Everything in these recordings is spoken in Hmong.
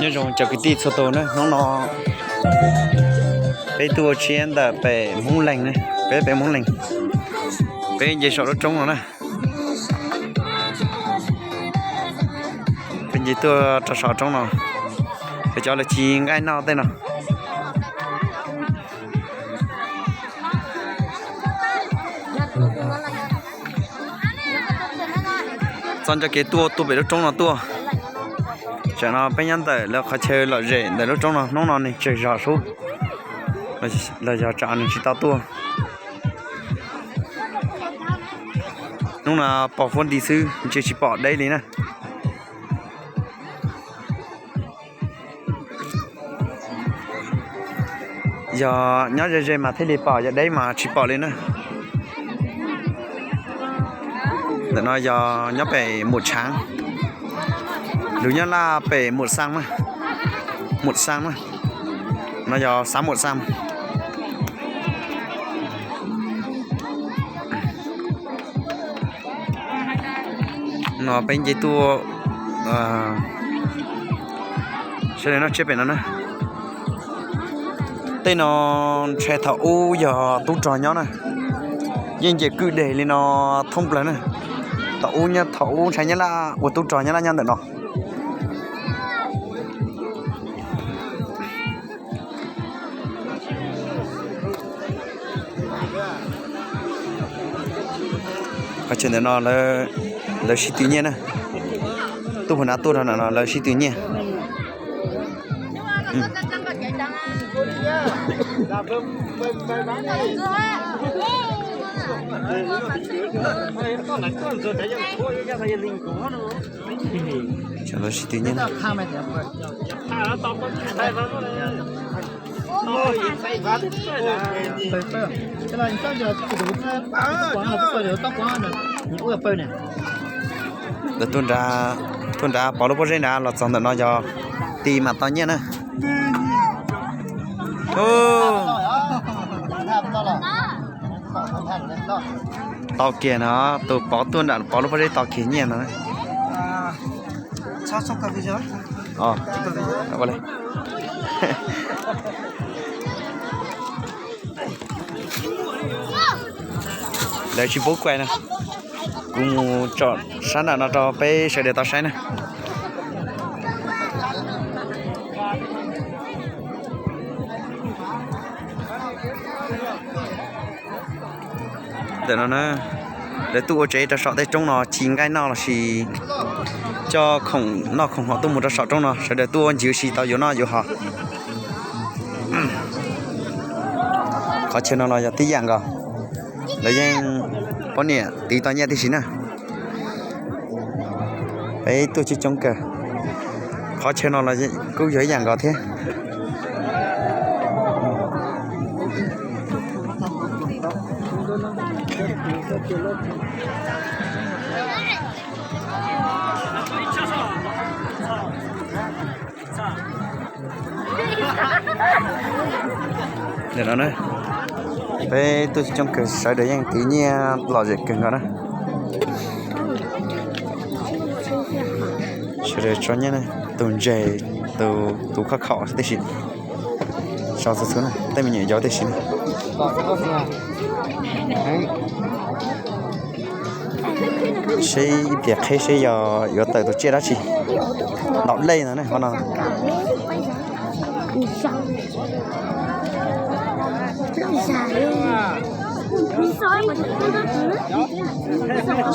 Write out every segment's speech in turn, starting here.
Zoo cov kwv tij txhua tus na, hnub no peb tuaj ua tsiab ntawm pem Hmoob Leeg na, peb pem Hmoob Leeg, peb nce saum lub roob no na. Peb nce tuaj rau saum roob no, peb cov lawv tsis nqaij noj tej no. Txoj ncauj kev tuaj tuaj pem lub roob no tuaj. Tsam no peb nyob ntawm lawv qhov chaw lom zem ntawm lub roob no, hnub no nws tsawg zog sub, los yog tsam nws tsis tau tuaj. Hnub no pom fuab nti xwb, ntshe tsis pom deb li na. Yog nyob ze ze mas thiaj li pom, yog deb mas tsis pom li na. Ntawm no yog nyob pem Mum Tshaav, lus Nyab Laj pem Mum Xaa na, Mum Xaa na, no yog xav Mum Xaa. No peb nce tuaj sawv daws noj tsiab pem no na. Tej no ntshai thaum ub yog tub rog nyob na, yeej nce kwj deg li no thoob plaws na. Thaum ub, thaum ub ntshai Nyab Laj ua tub rog Nyab Laj nyob ntawm no. Qhov chaw ntawm no lawv sib tw nyiaj na. Tuaj puag nrad tuaj rau ntawm no lawv sib tw nyiaj. Lawv sib tw nyiaj na. Lawv tuaj nrad, pov lub pob zeb nrad los txog ntawm no yog ti mas tau nyiaj na. Tau kiag no, tus pov tuaj nram pov lub pob zeb tau kiag nyiaj no. Lawv tsis pub kuaj na, kuv mus tsom sab nram no rau peb sawv daws tau saib na. Ntawm no na, lawv tuaj ua tsev rau saum tej roob no, tsis nqaij noj lossis coj khoom noj khoom haus tuaj mus rau saum roob no, sawv daws tuaj ua ncig ua si tau yuav noj yuav haus. Qhov chaw no los yog tib yam nkaus, lawv yeej poj niam tiv tau nyiaj tib si na. Peb tuaj coob coob kawg. Qhov chaw no los kuj yog ib yam nkaus thiab. Ntawm no na, peb tuaj coob kawg, sawv daws yeej tiv nyiaj lom zem kawg nkaus na. Sawv daws tso nyiaj, tus ntseg, tus khob khaum tib si, sau txhua txhua na, tej me nyuam yaus tib si na. Seb ib pliag qheb seb yog yuav tawm tus tsiaj dab tsi. Ntaus dej no ne, qhov no.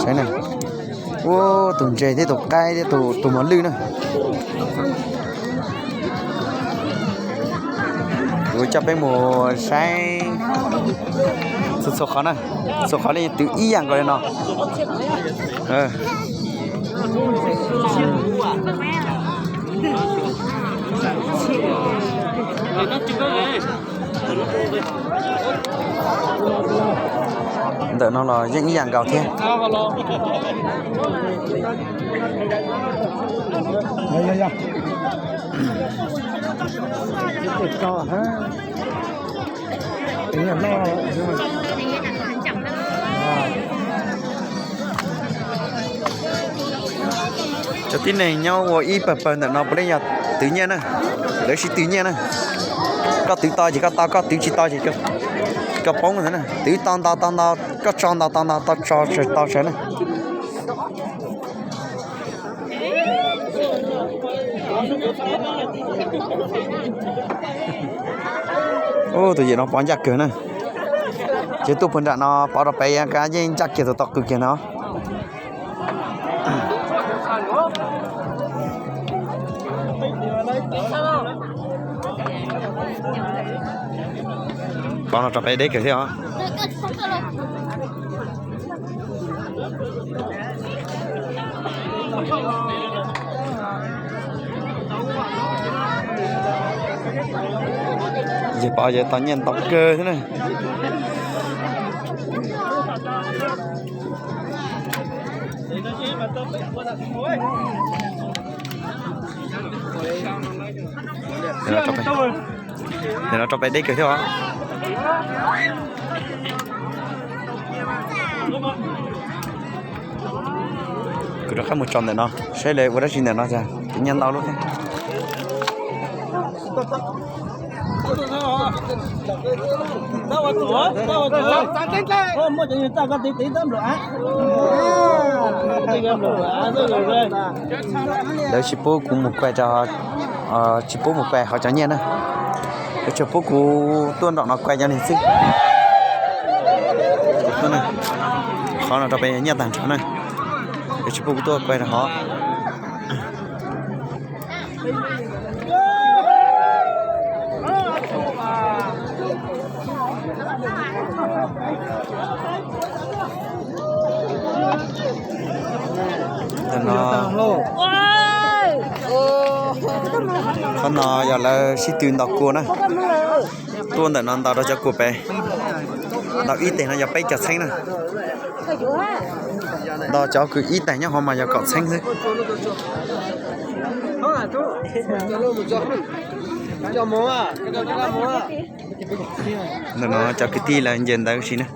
Saib na. Ua tus ntseg thiab tus qaib thiab tus mos lwj na. Kuv coj peb mus saib txhua txhua qhov na, txhua qhov li twv ib yam nkaus li no. Ntawm no los yeej ib yam nkaus thiab. Cov tib neeg nyob ua ib pawg pawg ntawm no puav leej yog Twv nyiaj na, lawv sib twv nyiaj na. Koj twv tau ces koj tau, koj twv tsis tau ces koj poob ntawd na. Twv tau ntau tau ntau, koj tso ntau tau ntau, tau tso tsawg tau tsawg na. Ub, tus yawm no pov ncaj kawg na. Ces tuaj puag nram no pov rau pem, yeej ncaj kiag tus tom qws kiag no. Pov no rau pem deb kawg thiab os. Yawg pov yawg tau nyiaj ntau kawg thiab na. Nim no rau pem deb kawg thiab os. Kuv rov qab mus tso ntawm no saib lawv ua dab tsi ntawm no, ces nyiaj ntau lub thiab. Lawv tsis pub kuv mus kuaj rau, tsis pub mus kuaj hauv cov nyiaj na. Lawv tsuas pub kuv tuaj nram no kuaj cov niag xwb. Qhov no rau pem nyiaj tag nrho na. Lawv tsis pub kuv tuaj kuaj rau hov. Qhov no yog lawv sib tw ntaus kua na. Tuaj ntawm no ntaus rau cov kua pem. Ntaus ib teg no yog peb caug txheeb na. Ntaus cov kws ib teg nyob hov mas yog kaum txheeb xwb. Ntawm no cov kwv tij lawv nce ntawd si na.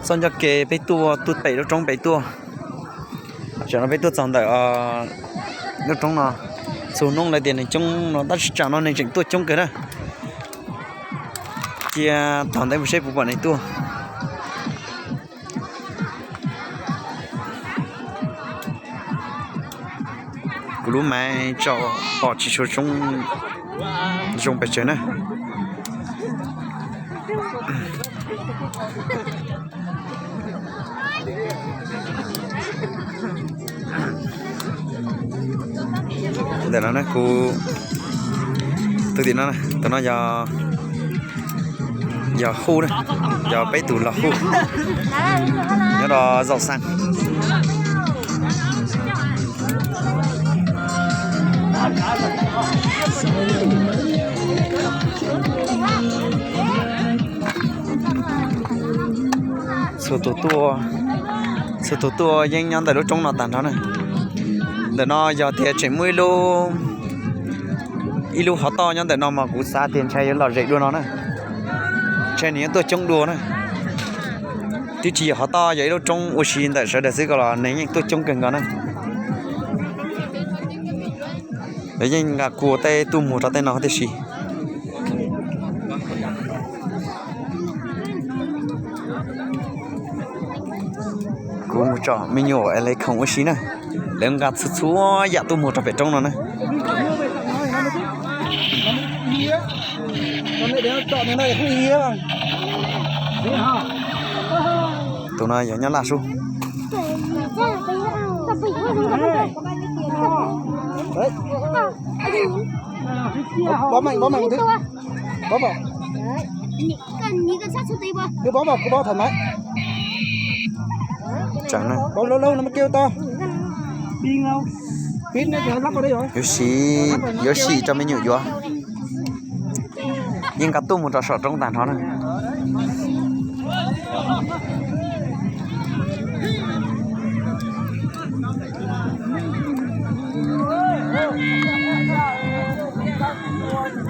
Txoj ncauj ke peb tuaj, tuaj pem lub roob pem tuaj. Tam no peb tuaj txog ntawm lub roob no, txhua hnub lawv tias neeg coob no tab sis tsam no neeg tseem tuaj coob kawg na. Cia tog ntawd mus seb puas pom neeg tuaj. Kuv lub maiv tso pom tsis tshua zoo pes tsawg na. Ntawm no na kuv, tus tim no, tus no yog, yog Huj na, yog peb tus los Huj nyob rau Zaum Xaas. Txhua tus tuaj, txhua tus tuaj yeej nyob ntawm lub roob no tag nrho na. Ntawm no yog tias tseem muaj ib lub, ib lub hov toj nyob ntawm no mas kuv xav tias ntshai yuav lom zem dua no na. Ntshai nws yuav tuaj coob dua na. Twb tsis yog hov toj, yog ib lub roob ua si ntawm sawv daws xwb ko los neeg yeej tuaj coob kawg nkaus na. Lawv yeej nqa kua tej tuaj muag rau tej no tib si. Kuv mus tsom me nyuam es lawv khoom ua si na. Lawv nqa txhua txhua yam tuaj muag rau pem roob no na. Tus no yog Nyab Laj sub. Yuav sim, yuav sim rau me nyuam yuav. Yeej nqa tuaj mus rau saum roob tag nrho na.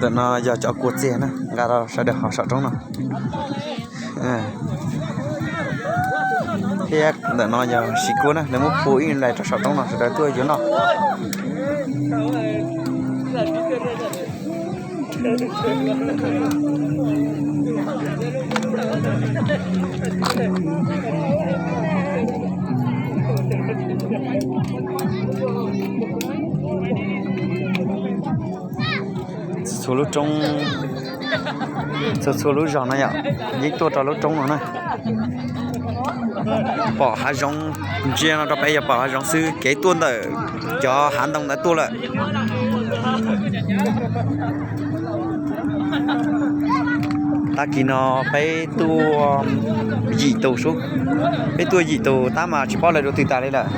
Ntawm no yog cov kua txiag na, nqa rau sawv daws hov saum roob no. Thiab ntawm no yog siv kua na, lawv muab phu ib lais rau saum roob no sawv daws tuaj yuav noj. Txhua lub roob, txhua txhua lub zos no yom, yeej tuaj rau lub roob no na. Pom hav zoov, ntsia no rau pem yog pom hav zoov xwb, kev tuaj ntawm cov hav ntoo ntawd tuaj lawm. Tag kis no peb tuaj yim tus sub, peb tuaj yim tus tab mas tsis paub lawv dua twg tas li lawm.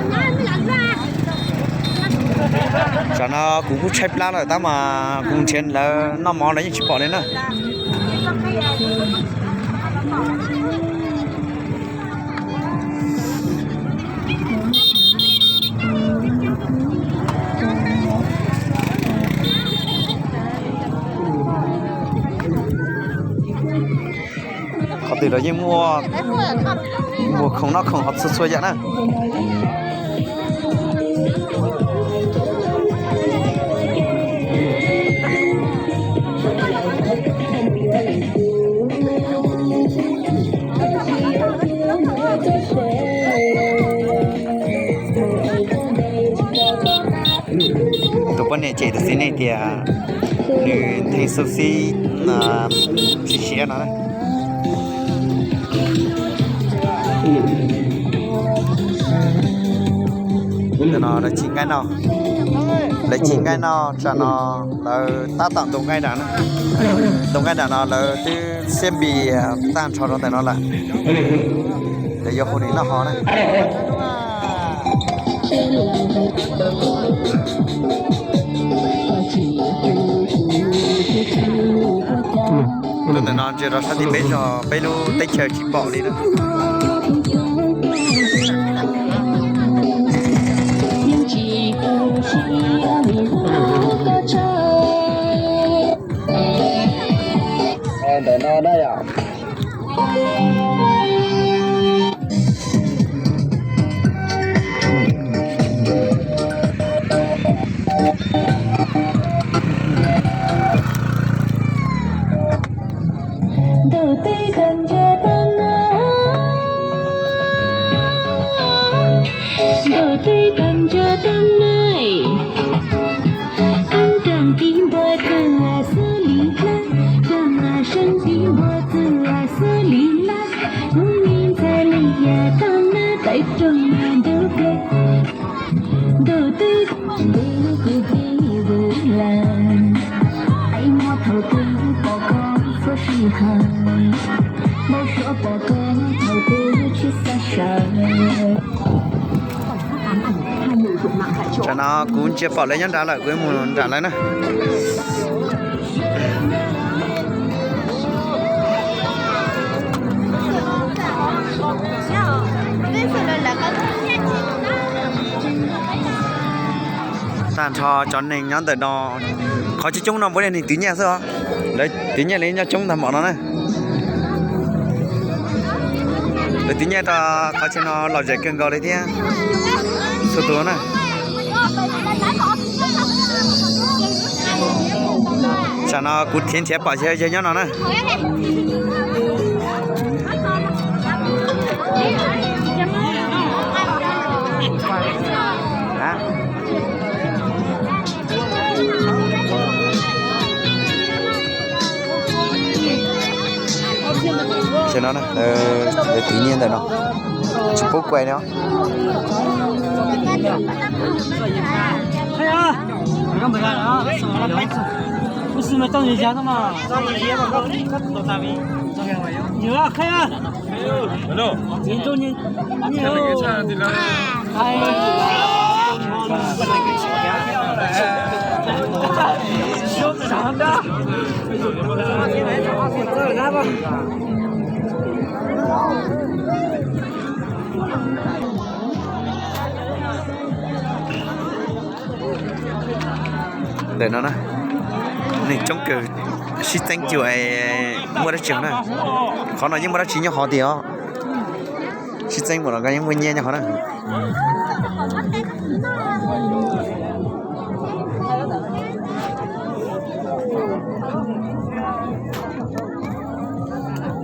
Tsam no kuv kuj tshaib plab lawm tab mas kuv nrhiav lawv noj mov lawv yeej tsis pom li na. Qhov twg los yeej muaj khoom noj khoom haus txhua txhua yam na. Tus poj niam cem tus txiv neej tias nws ntheej xu xib siav siav no. Ntawm no lawv ci nqaij noj, lawv ci nqaij noj tsam no lawv tab tom ntaus nqaij dam na. Ntaus nqaij dam no lawv twb xiab npis tag nrho rau ntawm no lawm. Lawv yuav hu nim noj ho na. Lub ntawm no ntsia rau sab tim peb zog peb lub teb chaws tsis pom li na. Ntawm no na yom. Ntaus teb tag nrho tag na, ntaus teb tag nrho tag na. Ab nrag tib npua txwj xwb li hlab, nrag seeb tib npua txwj xwb li hlab. Kuv me ntxhais li yam tag na, tawm rooj mas ntub pleg. Ntaus teb tag nrho tag na, kuv tib vwm lawm. Ais muaj thaum twg pom koj txhua sij hawm, npau suav pom koj thaum twg tsis xav sawv. Tsam no kuv ntsia pom lawv nyob nrad lawm, kuv mus nram lawv na. Tag nrho cov neeg nyob ntawm no, qhov coob coob no puav leej neeg twv nyiaj xwb os. Lawv twv nyiaj li nyob coob ntag mom no na. Lawv twv nyiaj rau qhov chaw no lom zem kawg nkaus li thiab. Txhua tus na. Tsam no kuv nrhiav nrhiav pom yawg nyob no na. Tam no lawv twv nyiaj ntawm no, tsis pub kuais no. Ntawm no na, Neeg coob kawg, sib txeeb cuag muaj dab tsi hov na. Qhov no yeej muaj dab tsi nyob hov tiag os. Sib txeeb npaum no koj yeej muaj nyiaj nyob hov na.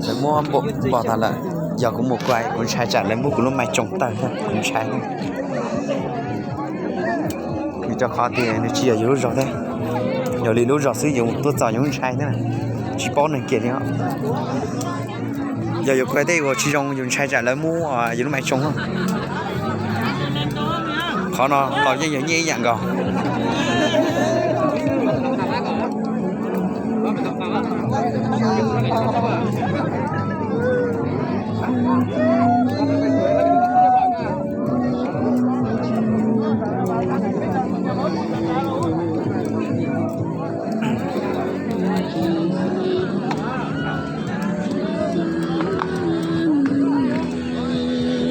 Lawv muab npog tas lawm, yog kuv mus kuaj kuv ntshai tsam lawv muab kuv lub mais tsoo tawg, kuv ntshai. Nws rau qhov tias nws tsis yog yus lub zog thiab, yog li lub zog xwb yus tuaj txog yus ntshai thiab, tsis paub neeg kiag li os. Yog yus kuaj tej uas tsis zoo yus ntshai tsam lawv muab yus lub mais tsoo. Qhov no los yeej yog nyiaj ib yam nkaus.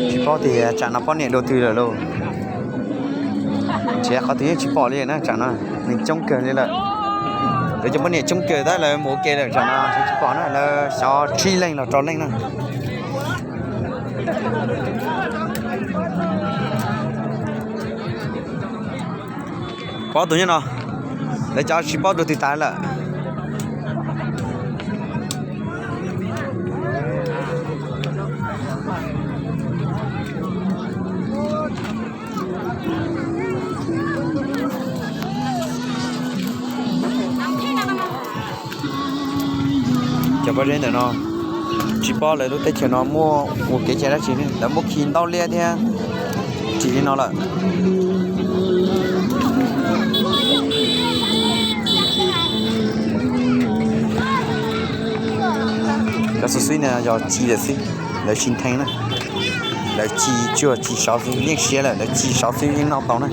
Tsis paub tias tsam no poj niam dua twg lawm lauj. Nrhiav qhov twg yeej tsis pom li na, tsam no neeg coob kawg li lawm. Lawv cov poj niam coob kawg tab lawv mus ua ke lawm, tsam no tsis pom na, lawv xyov tsib leeg los rau leej na. Pom tus nyob no, lawv cov tsis paub dua twg tas lawm. Cov pob zeb ntawm no tsis paub lawv lub teb chaws no muaj ua kev cai dab tsi ne, lawv muab khi ntaub liab thiab ris li no lawm. Cov xub xib no yog ci lawm xwb, lawv tsis ntheev na. Lawv ci tsuag ci saud xwb yeej siav lawm, lawv ci saud xwb yeej noj tau na.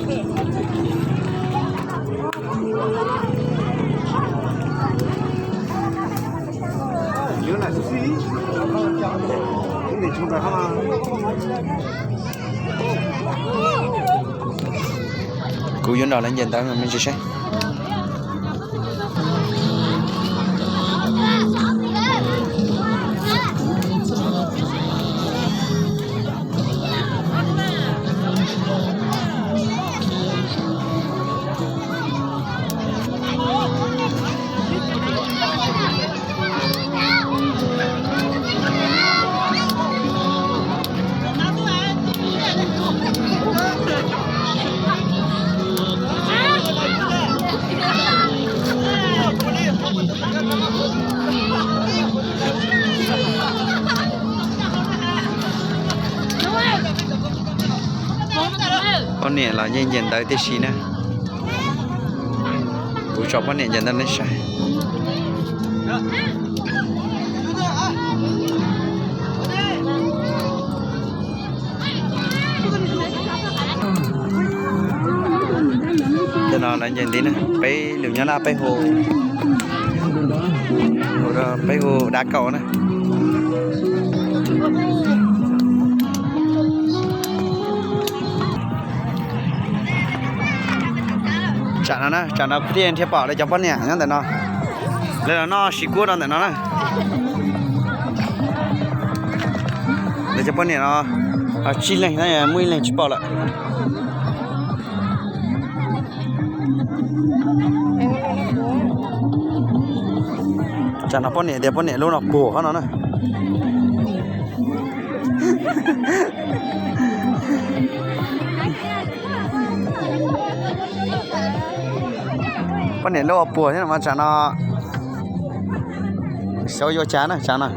Kuv yuav nrog lawv nce ntawd me ntsis saib. Poj niam los yeej nce ntawd tib si na. Kuv tso poj niam nce ntawd nej saib. Tej no lawv nce ntiv na, peb lus Nyab Laj peb hu, peb hu dav kaum na. Tsam no na, tsam no kuv thiaj nrhiav pom lawv cov poj niam nyob ntawm no. Lawv los noj siv kuab rau ntawm no na. Lawv cov poj niam no tsib leeg na, muaj ib leeg tsis pom lawm. Tsam no poj niam tias poj niam lub no puag qhov no na. Poj niam lub puag thiab no mas tsam no xyov yuav cas na tsam no.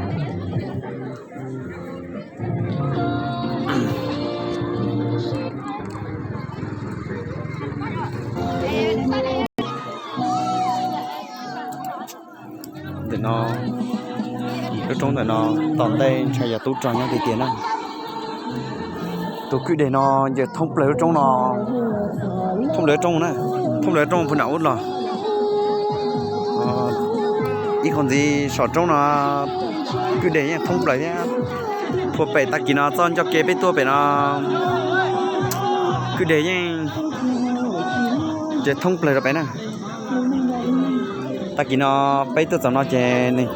Ntawm no, lub roob ntawm no tom ntej ntshai yog tub rog nyob tiag tiag na. Tus kwj deg no ces thoob plaws lub roob no, thoob plaws lub roob na, thoob plaws lub roob puag nram ub los. Ib qho ntxiv saum roob no kwj deg yeej thoob plaws thiab. Puag pem tag kis no txoj ncauj ke peb tuaj pem no, kwj deg yeej ces thoob plaws rau pem na. Tag kis no peb tuaj txog no ces neeg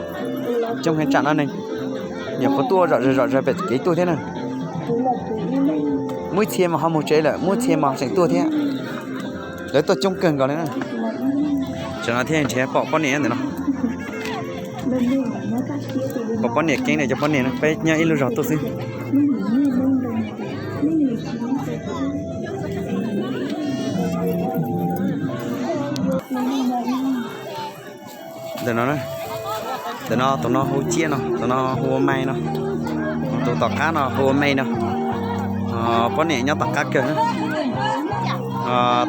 coob heev, tsam no neeg nyuam qhuav tuaj zom zaws zom zaws pem kev tuaj thiab na. Muaj ib txhia mas ho mus tsev lawm, muaj ib txhia mas tseem tuaj thiab. Lawv tuaj coob kawg nkaus li na. Tsam no thiaj nrhiav pom poj niam ntawm no. Pom poj niam keeb na, cov poj niam no peb nyob ib lub zos tuaj xwb. Ntawm no, ntawm no tus no hu Ciaj no, tus no hu ua Mai no, tus tom qab no hu ua Me no. Poj niam nyob tom qab kawg na.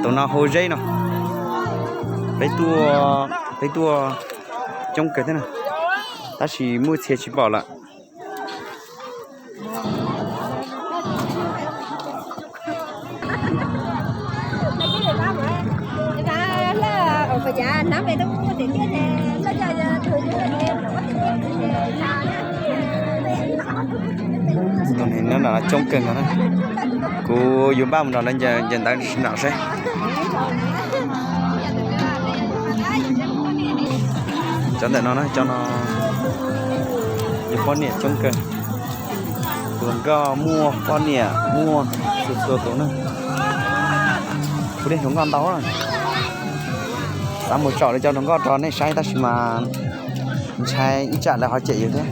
Tus no hu Zeb no. Peb tuaj, peb tuaj coob kawg thiab na, tab sis muaj txhia tsis pom lawm. Tus neeg nyob nram no coob kawg nkaus na, kuv yuav npaj mus nrog lawv ncaws ntawv nram saib. Cov ntawm no na, cov no yog poj niam coob kawg. Tus hluas nkauj muaj, poj niam muaj, txhua txhua tus na. Kuv dej hluas nkauj ntau, xav mus tsom li cov hluas nkauj rau nej saib tab sis mas ntshai ib tsam lawv ho cem yus thiab.